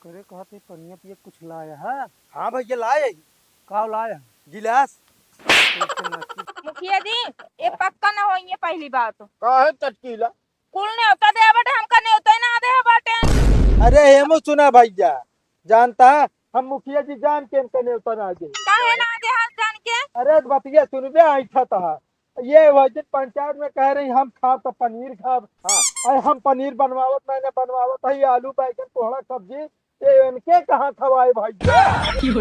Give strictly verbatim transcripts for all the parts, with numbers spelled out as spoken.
करे कहत है पनिया पिए कुछ लाया है? हाँ भैया, लाए ही। का लाया है? गिलास। मुखिया जी, ये पक्का ना होइए पहली बात। काहे चटकीला? कुल नेवता दे बाटे, हमका नेवता ही ना दे बाटे। अरे हेमू सुना भैया, जानता है, हम मुखिया जी जान के इनका नेवता ना दे। काहे ना दे हाथ जान के? अरे बतिया सुनबे, ऐठा था। ये वह दिन पंचायत में कह रही, "हम खाब तो पनीर खाब।" हाँ। अरे हम पनीर बनवावत नहीं ना, बनवावत है ये आलू, बैगन, कोहड़ा, सब्जी, ये इनके कहाँ खवाए भैया?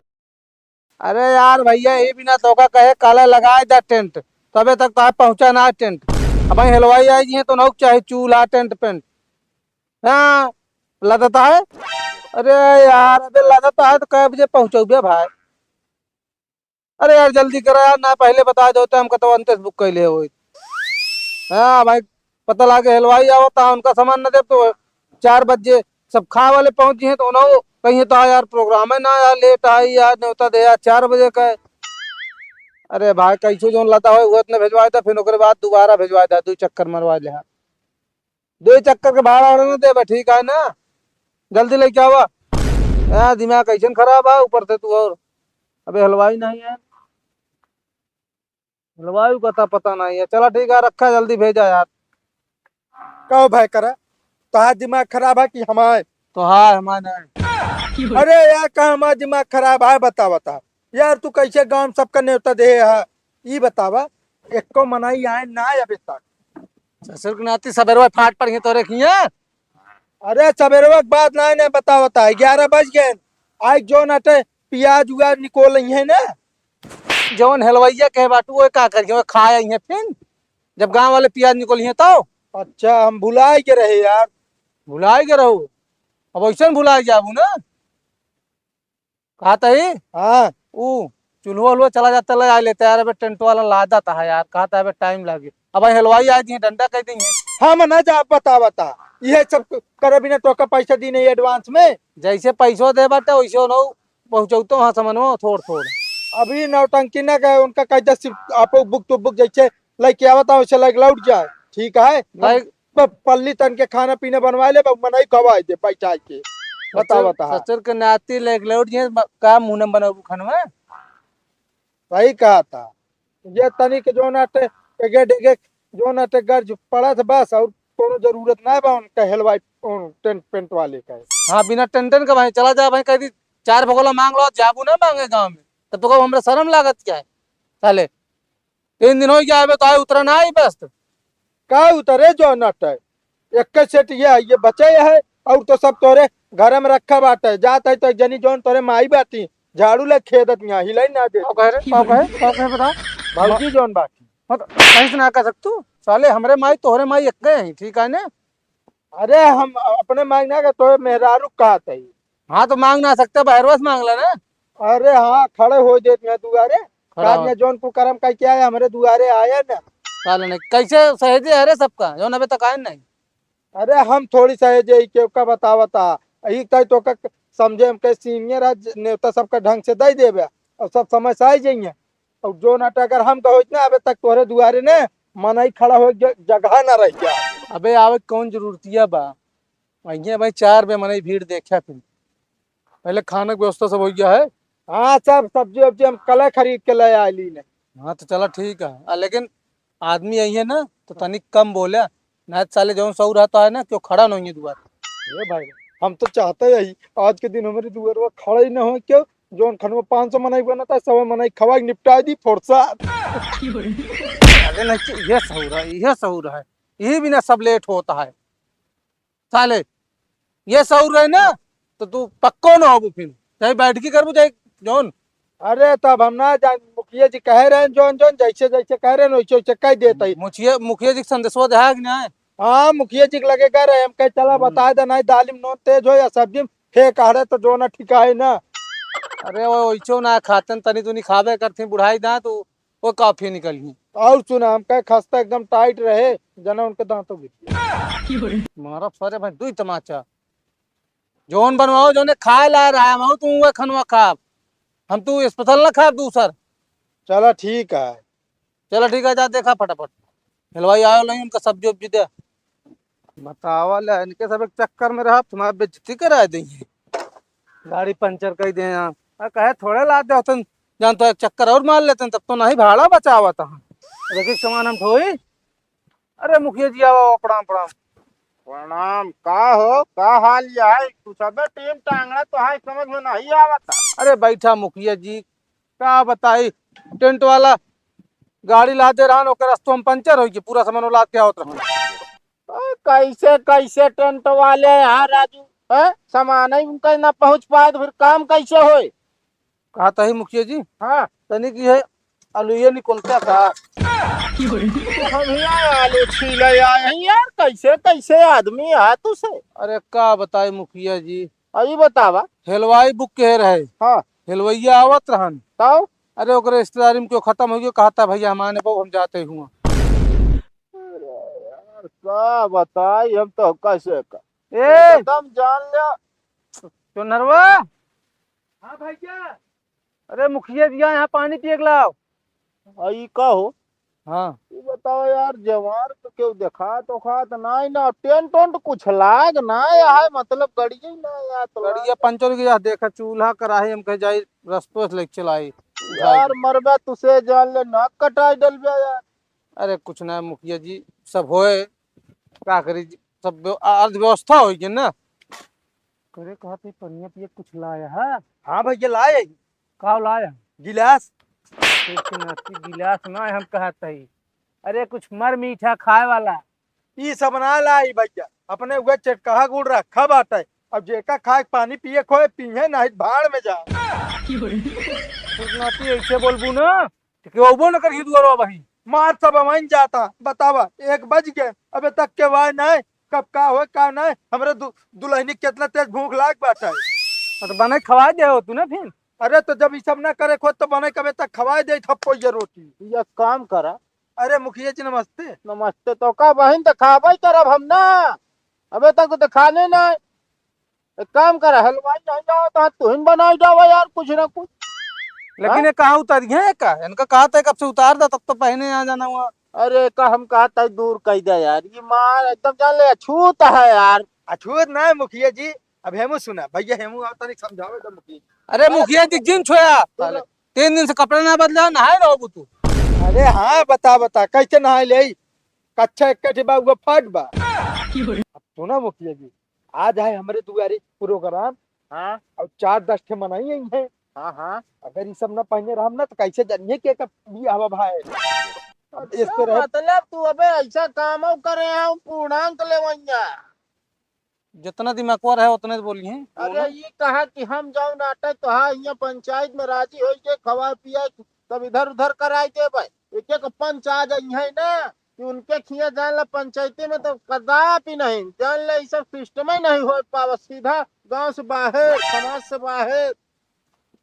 अरे यार भैया, ये बिना धोखा कहे काला लगाए दा टेंट, तबे तक तो पहुँचा ना टेंट। अब भाई हलवाई आई जी तो नौक चाहे चूल्हा टेंट पेंट। हाँ, लदता है। अरे यार, अबे लदता है तो कै बजे पहुँचौबे भाई? अरे यार, जल्दी करा यार, ना पहले बता देते, हम कतवा अंतेस बुक कैले होइत। हाँ भाई, पता लागे हलवाई आवता, उनका सामान न देब तो चार बजे सब खाए वाले पहुँच गए तो उन्हों कहिए तो यार प्रोग्राम है ना यार, लेट आई यार, नेवता दे यार, चार बजे का है। अरे भाई, कैसो जौन लदा होए, वो इतने भेजवाए था, फिर ओकरे बाद दोबारा भेजवाए था, दो चक्कर मरवाए ले। हाँ, दो चक्कर के भाड़ा वाड़ा ना देबे, ठीक है ना? जल्दी लेके आवा। यार दिमाग कैसन खराब है ऊपर से तू और। अबे हलवाई नहीं है, हलवाई का था पता नहीं है। चला ठीक है, रखा, जल्दी भेजा यार। कहो भाई करा, तोहार दिमाग खराब है कि हमार? तोहार, हमार नहीं। अरे यार, का हमार दिमाग खराब है, बता बता। यार तू कैसे गांव सबका नेवता दे है, ई बतावा, एको मनई आए ना अबे तक। ससुर के नाती सबेरवा फाट पड़ी है तोरे खिया। अरे सबेरवा के बात ना, नहीं बता बता, ग्यारह बज गए। आज जौन अटे प्याज उयाज निकोल है ना। जौन हलवैया कहे बाटू, वो का करिए, वो खाए आई है फिर, जब गांव वाले प्याज निकोली हैं तो। अच्छा, हम भुलाई के रहे यार। भुलाई के रहो, अब ऐसे भुलाई जाबू ना। कहा तही? हाँ। ऊ चूल्हो उल्हो चला जाता, ले आ लेते यार, अबे टेंट वाला लादा था यार, कहा था अबे टाइम लागे। अब भाई हलवाई आ जी, डंडा कह देंगे। हम ना जा, बता बता, ये सब करे बिना तोका पैसा दी नहीं एडवांस में। जैसे पैसो दे बाटे वैसे न पहुँचौतो वहाँ समनो थोड़ थोड़। अभी नौटंकी ना गए, उनका कह दे सिर्फ आपो बुक तो बुक जैसे लेके आवता वैसे लेके लौट जाए, ठीक है? भाई प-, पल्ली तन के खाना पीना बनवा ले, बस मनई खवाए दे बैठा के। बता, ससुर, बता। ससुर के नाती लेके लौट जाए, ब-, का मुंह न बनाऊ खानवा? सही कहा था। ये तनी के जो नाटे, एगे डेगे जो नाटे गर्ज पड़ा था बस, और कोनो जरूरत ना बा उनका हलवाई, उन टेंट पेंट वाले का। हाँ, बिना टेंटन का भाई चला जा भाई, कह दी चार भगोला मांग लो, जाबू ना मांगे गाँव में, तब तो कहू हमरा शर्म लागत क्या है साले? तीन दिन हो गया, अबे तो आए उतरा ना आई बस। का उतरे जो नट है, एक सेट ये है, ये बचे है, और तो सब तोरे घर में रखा बाटे। जात है तो एक जनी जौन तोरे माई बाटी, झाड़ू ले खेदत यहाँ, हिलाई ना दे। का कहे रे? का कहे? का कहे बता? भौजी जौन बाटी। हाँ तो कहीं से ना कह सकतू, साले हमरे माई तोहरे माई एक गए हैं, ठीक है ना? अरे हम अपने मांग ना के तोरे मेहरारू कहत है। हाँ तो मांग ना सकते, बहरवा से मांग ला ना। अरे हाँ, खड़े हो देत हैं दुआरे। खड़ा काज हो। में जौन कुकर्म का क्या है, हमरे दुआरे आया ना। साले नहीं, कैसे सहेजे है रे सबका, जौन अबे तक आए नहीं। अरे हम थोड़ी सहेजे ही, केहू का बतावता। ई तय तो का समझे, हम कहे सीनियर आज नेवता सबका ढंग से दे देबे, और सब समय से आई जाइए। और जो नाटक अगर हम कहो इतना अबे तक तोहरे दुआरे ने मनई खड़ा हो ज-, जगह ना रह गया। अबे आवे के कौन जरूरतिया बा? वहीं भाई चार बे मनई भीड़ देखा फिर। पहले खाने की व्यवस्था सब हो गया है। हाँ, सब सब्जी वब्जी हम कल खरीद के ले आइली ने। हाँ, तो चला ठीक है। आ, लेकिन आदमी आई है ना, तो तनिक कम बोले, ना तो साले जौन सौ रहता है ना, क्यों खड़ा नहीं है दुआर। ए भाई, हम तो चाहते ही आज के दिन हमारे दुआर पर खड़ा ही ना हो, क्यों? जौन खनवा पाँच सौ मनई बनता है, सौ मनई खवा के निपटा दी, फुर्सत। अरे नहीं, ये सहूर है, ये सहूर है, यही बिना सब लेट होता है। साले, ये सहूर रहे ना, तो तू पक्को ना होबू फिर। चाहे बैठकी करबू, चाहे जौन। अरे, तब हम ना जान, मुखिया जी कहे रहे, जौन, जौन, जैसे, जैसे कहे रहे, वैसे, वैसे कह देता ही। मुखिया, मुखिया जी के संदेशवा देहा कि नहीं? हाँ, मुखिया जी के लगे गए रहे, हम कहे, "चला, हम्म। बता दे, नहीं दाली में नून तेज हो या सब्जी में फेंक आड़े, तो जो ना ठिकाए ना।" अरे, वो वैसे ना खातन, तनी तुनी खाबे करती, बुढ़ाई ना, तू वो काफी निकली। और सुना, हम कहे खस्ता एकदम टाइट रहे, जना उनके दांतों गिर। मारा फरे भाई, दुई तमाचा। जौन बनवाओ, जौने खाए ला रहा है, हम तू वह खनवा खाब, हम तू स्पेशल ना खाब दूसर। चला ठीक है। चला ठीक है, जा देखा फटाफट। हलवाई आयो नहीं, उनका सब्जी उब्जी दे। बतावा ले, इनके सब एक चक्कर में रहा, तुम्हारा बेइज्जती करा देंगे। गाड़ी पंचर कइ दे यहाँ। आ, कहे थोड़े लाद दे होतन, जान तो एक चक्कर और मार लेतन, तब तो नहीं भाड़ा बचावत हाँ। लेकिन सामान हम ढोई। अरे मुखिया जी, आओ, प्रणाम, प्रणाम। प्रणाम। का हो, का हाल या है? तू सबे टीम टांगड़ा तो है, समझ में नहीं आवत। अरे बैठा मुखिया जी, का बताई, टेंट वाला गाड़ी लादे रहन, ओकर रस्तों में पंचर होइ के पूरा सामान लाद के आवत रहन। अ, कैसे, कैसे टेंट वाले यहाँ राजू, हैं? सामान ही उनका ना पहुँच पाए तो फिर काम कैसे होए? कहत ही मुखिया जी, हाँ। तनी की है, आलू ये निकलता का? हम यहाँ आलू छीले आए हैं यार, कैसे, कैसे आदमी है तुसे? अरे का बताई मुखिया जी, अ, ई बतावा। हलवाई बुक के रहे। हाँ। हलवैया आवत रहन। तब? अरे ओकरे रिश्तेदारी में क्यों खत्म होइ गयो, कहता भैया हम आने बहु हम जाते हुआ। अरे यार, का बताई हम तो कैसे का। ए! एकदम जान ले। चोनरवा। हाँ भैया। अरे मुखिया जी, यहाँ पानी पिए के लाओ। आ, ई का हो? हाँ। ई बताओ यार, जवार तो केहू देखात ओखात नाई ना, टेंट ओंट कुछ लाग ना है, मतलब गड़िया ही ना यार, तो गड़िया लाग। पंचर गया, देखा चूल्हा कराही, हम कहे जाई रसपोस लेके चलाई। यार मरबा तुसे जान ले, नाक कटाई डलबे यार। अरे कुछ ना मुखिया जी, सब होए, का करी जी, सब व्यव-, आ-, अर्थव्यवस्था होई के ना। करे कहत है पनिया पिए कुछ लाया है? हाँ भैया लाए। का लाया? गिलास। एक नाती गिलास ना हम कहत है। अरे कुछ मर मीठा खाए वाला। ई सब ना लाई भैया, अपने उहे चटकहा गुड़ रखा बाटे। अब जेका खाए के पानी पिए खोए पिए, नहीं भाड़ में जा। कुछ नाती ऐसे बोलबू ना, तो केहू अउबो न करही दुआरवा बही। मार सब अमाइन जाता, बतावा, एक बज गए, अबे तक केहू आए नाय, कब का होए, का नाय, हमरे दु-, दुलहिनी के केतना तेज भूख लाग बाटे। हाँ, तो बनाए खवाए दे हो तू ना फिर। अरे, तो जब ई सब ना करे खोज, तो बनाए कबे तक खवाए दे थप्पो ये रोटी। ये काम करा। अरे, मुखिया जी, नमस्ते। नमस्ते, तो का बहिन, तो खाबे करब हम ना, अबे तक तो खाने ना। एक काम कर, हलवाई नहीं जाओ तो तुहिन बनाई जाओ यार, कुछ ना कुछ। लेकिन हाँ? ये कहाँ उतारी है का? इनका कहा था कब से उतार दा, तब तो पहले यहाँ जाना हुआ। अरे का हम कहा था दूर कह दे यार, ये मार एकदम जान ले अछूत है यार। अछूत ना है मुखिया जी, अब हेमू सुना, भैया हेमू आओ तनिक समझावे तो मुखिया जी। अरे मुखिया जी, जिन छोया, बोलो। तीन दिन से कपड़ा ना बदला, नहाए रहो तू। अरे हाँ, बता बता, कैसे नहाए ले? कच्छा एक कठी बा, वो फाट बा। अब सुना मुखिया जी, आज है हमरे दुआरे प्रोग्राम। हाँ। और चार दस ठे मनई आई हैं। हाँ, हाँ। अगर ई सब ना पहने रहम ना, तो कैसे जानिए के का बियाह हवा भाई। अब इस अच्छा, तरह मतलब तू अबे ऐसा काम हो करे हो, पूर्णांक लेवैया। जितना दिमागवर है, उतने बोली हैं। अरे, बोलो। ये कहा कि हम जाओ नाटक तो हाँ, यहाँ पंचायत में राजी होई के खवा पिया, तब इधर उधर कराई देबे। एक एक पंच आ जाई है ना, कि उनके खिया जान ला पंचायती में तो कदापि नहीं, जान ला ई सब सिस्टम ही नहीं हो पावा, सीधा गांव से बाहर, समाज से बाहर।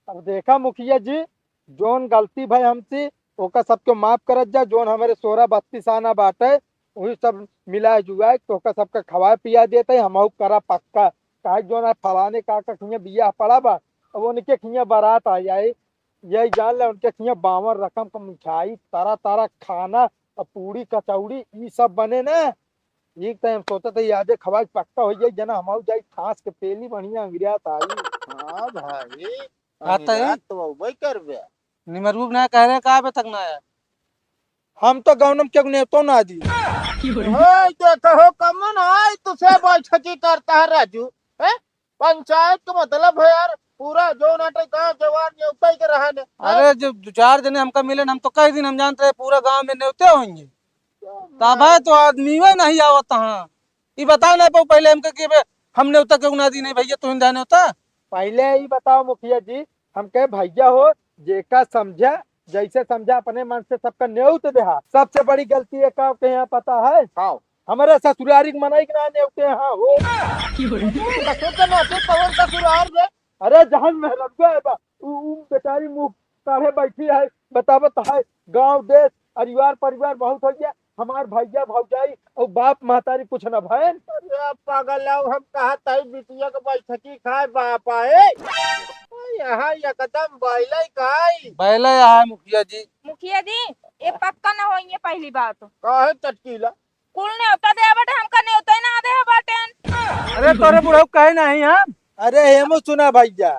अब देखा मुखिया जी, जौन गलती भई हमसे, ओका सबके माफ करत जा, जौन हमरे सोरह बत्तीस आना बाटे, वही सब मिलाए जुआए के तोहका सबका खवाए पिया देत है, हमहू करा पक्का। काहे जौन है फलाने का का खिया बियाह पड़ा बा, अब उनके खिया बारात आ जाए, यही जान ले उनके खिया बावन रकम का मिठाई, तरह तरह खाना, अब पूड़ी कचौड़ी ई सब बने ना। एक तो हम सोचत है यादे खवाए पक्का हो जाए, जना हमहू जाई ठास के पेली बढ़िया अंगरिया ताई। हाँ भाई, हाँ, तई। अंगरिया तो अउबे करबे। निमरू ना कह रहे का अबे तक ना आया? हम तो गौनम के नेवतो ना दी। ओए, देखो, कमन आए तुसे बैठकी करता है राजू, हैं? पंचायत का मतलब है यार, पूरा जो नाटक गांव जवार नेवता ही के रहा ने। अरे, जब दो चार जने हमका मिले न, हम तो कह दिन हम जानते रहे पूरा गांव में नेवते होंगे। तब है तो आदमी वे नहीं आवत हाँ। ई बताओ ना, पहिले हमके कि बे, हम नेवता क्यों ना दी नहीं भैया, तू ही दे नेवता। पहिले ई बताओ मुखिया जी, हम कहे भैया हो, जेका समझा, जैसे समझा अपने मन से सबका नेवत देहा। सबसे बड़ी गलती ये का के यहाँ पता है? हाँ। हमरे ससुरारी के मनई के ना नेवते हाँ हो। ससुर के नाते कौन ससुरार रे? अरे जहन मेहररुआ है बा, उ, उ बेचारी मुंह काढ़े बैठी है, बतावत है, गांव देश, अरिवार परिवार बहुत हो गया, हमार भैया भौजाई और बाप महतारी कुछ न भयन। अरे पागल है, हम कहा तई बिटिया के बैठकी खाए बाप आए। यहाँ एकदम बैले काई। बैले आए मुखिया जी। मुखिया जी, ये पक्का न होइए पहली बात। काहे चटकीला? कुल नेवता दे बाटे, हमका नेवता ही ना दे बाटेन। अरे तोरे बुढ़ऊ कहे नहीं हम, अरे हेमू सुना भैया,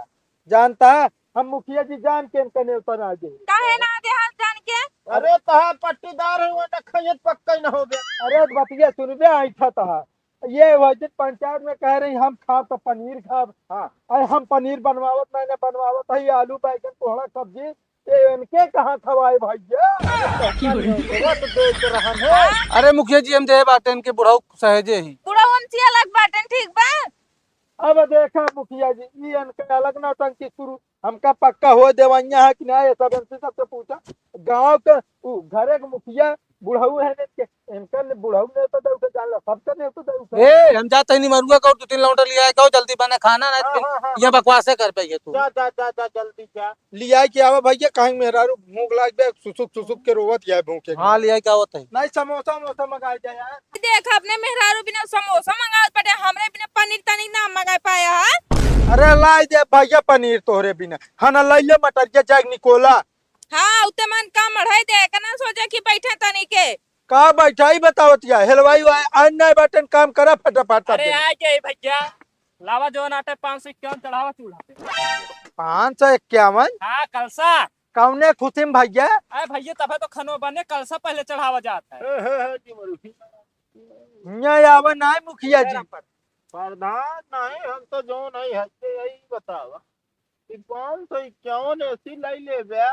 जानता है, हम मुखिया जी जान के इनका नेवता ना दे। काहे ना दे हाल जान के? अरे तहार पट्टीदार है, वो न खैत पक्का ही न हो गया। अरे बतिया सुनबे, ऐठा तहा। ये वही दिन पंचायत में कह रही, "हम खाब तो पनीर खाब।" हाँ। अरे हम पनीर बनवावत नहीं ना, बनवावत है आलू, बैगन, कोहड़ा, सब्जी। ये इनके कहाँ खवाए भैया? वो तो देख रहन है। अरे मुखिया जी, हम दे बाटेन के बुढ़ऊ सहेजे ही। बुढ़ऊ हम सी अलग बाटेन, ठीक बा? अब देखा मुखिया जी, ई इनका अलग नौटंकी शुरू। हमका पक्का हो देवैया है कि ना, ये सब इनसे सबसे पूछा। गाँव के उ घरे के मुखिया बुढ़ऊ है ने के, इनका ने बुढ़ऊ ने तो दऊ के जान ला, सबके ने तो दऊ के। ए, हम जाते ही निमरुआ का और दो तीन लौंडा लिया है, कहो जल्दी बने खाना, ना हाँ, फिर हाँ, हाँ, ये हाँ। बकवासे कर पाइए तू। जा, जा, जा, जा, जल्दी जा। लिया के आवा भैया, कहीं मेहरारू भूख लाग बे, सुसुक सुसुक के रोवत या भूखे के। हाँ, लिया के आवत है। नहीं, समोसा वमोसा मंगाई जाए यार। देख, अपने मेहरारू बिना समोसा मंगावत बाटे, हमरे बिना पनीर तनीर ना मंगा पाया है। अरे लाई दे भैया पनीर तोहरे बिना। हाँ ना, लाई ले मटरिया जाए निकोला। हाँ, उते मन काम बढ़ाई दे, एतना सोचे कि बैठे तनी के। का बैठा ही बतावत या, हेलवाई वाई, आन ना बटन काम करा फटाफट अरे दे। आ गए भैया, लावा जौन आटे पाँच सौ इक्यावन चढ़ावा चूल्हा पे। पाँच सौ इक्यावन? हाँ, कलसा। कौने खुशी में भैया? अरे भैया, तबे तो खनो बने, कलसा पहले चढ़ावा जात है। हे, हे, हे, जी मरुखी। नहीं आवा ना है मुखिया जी। प्रधान नहीं, हम तो जो नहीं है, यही बतावा। ई पाँच सौ इक्यावन एसी लाई लेबे,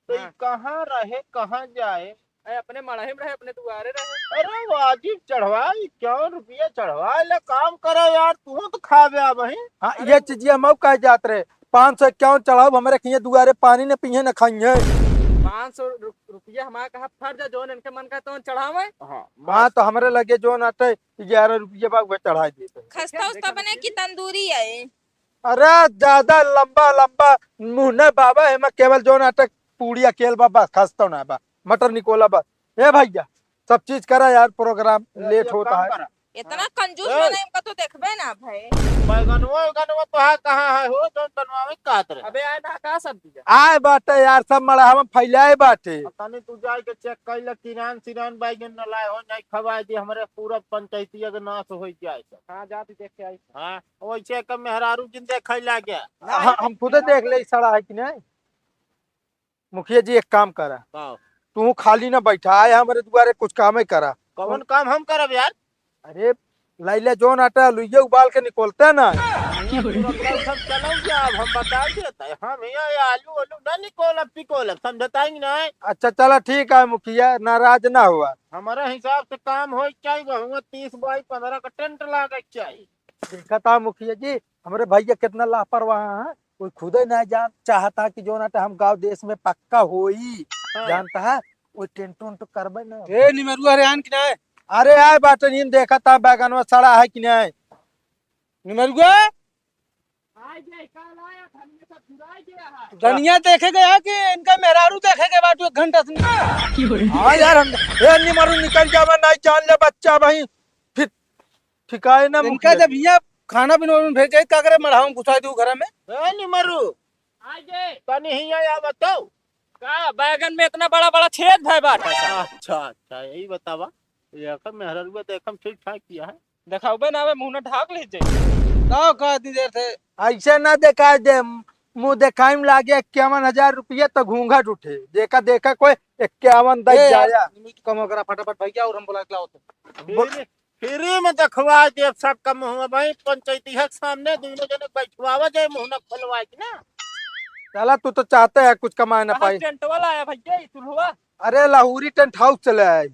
तो ई हाँ। कहाँ रहे, कहाँ जाए? अरे अपने मड़हे में रहे, अपने दुआरे रहे। अरे वाजिब चढ़वा, इक्यावन रुपया चढ़वा, ले काम करे यार, तू तो खाबे अब ही। हाँ, अरे ये चीजिया मऊ कह जात रहे, पाँच सौ इक्यावन चढ़ाओ, हमरे खिए दुआरे पानी न पिए न खाइए। पाँच सौ रु-, रुपया हमारा कहा फर्ज है, जौन इनके मन का तौन चढ़ावे। हाँ, हाँ, बस। तो हमरे लगे जौन आटे ग्यारह रुपया बा, वह चढ़ा देते। खस्ता उस्ता बने की तंदूरी है? अरे ज्यादा लंबा लंबा मुंह न बाबा, एमा केवल जौन आटे पूड़ी अकेल बा, बस खस्ता ना बा, मटर निकोला बा। ए भैया, सब चीज करा यार, प्रोग्राम अरे, लेट एक होता काम है। करा। इतना हाँ। कंजूस ए। बने इनका तो देखबे ना भाई। बैगनवा, बैगनवा तो है, कहाँ है हो, जौन बनवावे के कहत रहे? अबे आए ना, का सब्जी है? आए बाटे यार, सब मड़हा में फैलाए बाटे। अब तनी तू जाए के चेक कर ले, किरान सिरान बैगन न लाए हो, नहीं खवाए दे, हमरे पूरा पंचायतिया के नाश हो जाए सब। हाँ, जा तू देख के आई। हाँ, वैसे एक मेहरारू जिन देखे लागे। हाँ, हम खुदे देख ले, सड़ा है कि नहीं। मुखिया जी, एक काम करा। का? तू खाली ना बैठा, आए हमरे दुआरे कुछ काम ही करा। कौन काम हम करब यार? अरे, लैले जौन आटा लुइये उबाल के निकोलते ना। ये पूरा कल सब चलल जा, अब हम बता देते हैं। हम यहाँ ये आलू वालू ना निकोलब पिकोलब, समझता ही नहीं। अच्छा, चला ठीक है मुखिया, नाराज ना हुआ। हमारे हिसाब से काम होए के चाहिए, वहाँ तीस बाई पन्द्रह का टेंट लागे के चाहिए। देखा था मुखिया जी, हमरे भैया कितना लापरवाह हैं, कोई खुदे ना जान चाहता कि जौन आटा हम गाँव देश में पक्का होई, हाँ। जानता है, वो टेंट उंट करबे ना। ए, निमरुआ रे, आन कि ना? अरे आए बाटे, नीन देखा था बैगनवा सड़ा है कि नहीं? निमरुआ? आए जे, काल आया था, हमने सब चुराए गया है। धनिया देखे गया कि इनका मेहरारू देखे गए बाटू एक घंटा से? हाँ यार, हम, ए, निमरू निकल जावा, नहीं जान ले बच्चा भाई, फिर ठिकाए ना इनका मुखिया जब जी। हियाँ खाना पीना भेज जाए, का करे, मढ़ावा में घुसा दू घर में। ए, निमरू, आए जे। तनी हियाँ आवा तो। का बैगन में इतना बड़ा बड़ा छेद भय बाटे? अच्छा, अच्छा, यही बतावा, ये आखिर मेहररुआ देखम ठीक ठाक किया है। देखाउबे ना आवे, मुंह ना ढाक ले जाए। का कह दी देर से? ऐसे ना देखा दे, मुंह देखाई में लागे इक्यावन हजार रुपया तो घूंघट उठे। देखा, देखा कोई इक्यावन दे ए यार, जाया। निमित कम करा फटाफट भैया, और हम बुला के लाओ तो। फ्री, फ्री में देखवा दे सबका मुंह भाई, पंचायती है सामने, दोनों जने बैठवावा जाए, मुंह ना खोलवा के ना। चला, तू तो चाहते है कुछ कमाए ना कहाँ पाई। टेंट वाला आया भैया, ई चूल्हवा? अरे, लाहौरी टेंट हाउस चले आए।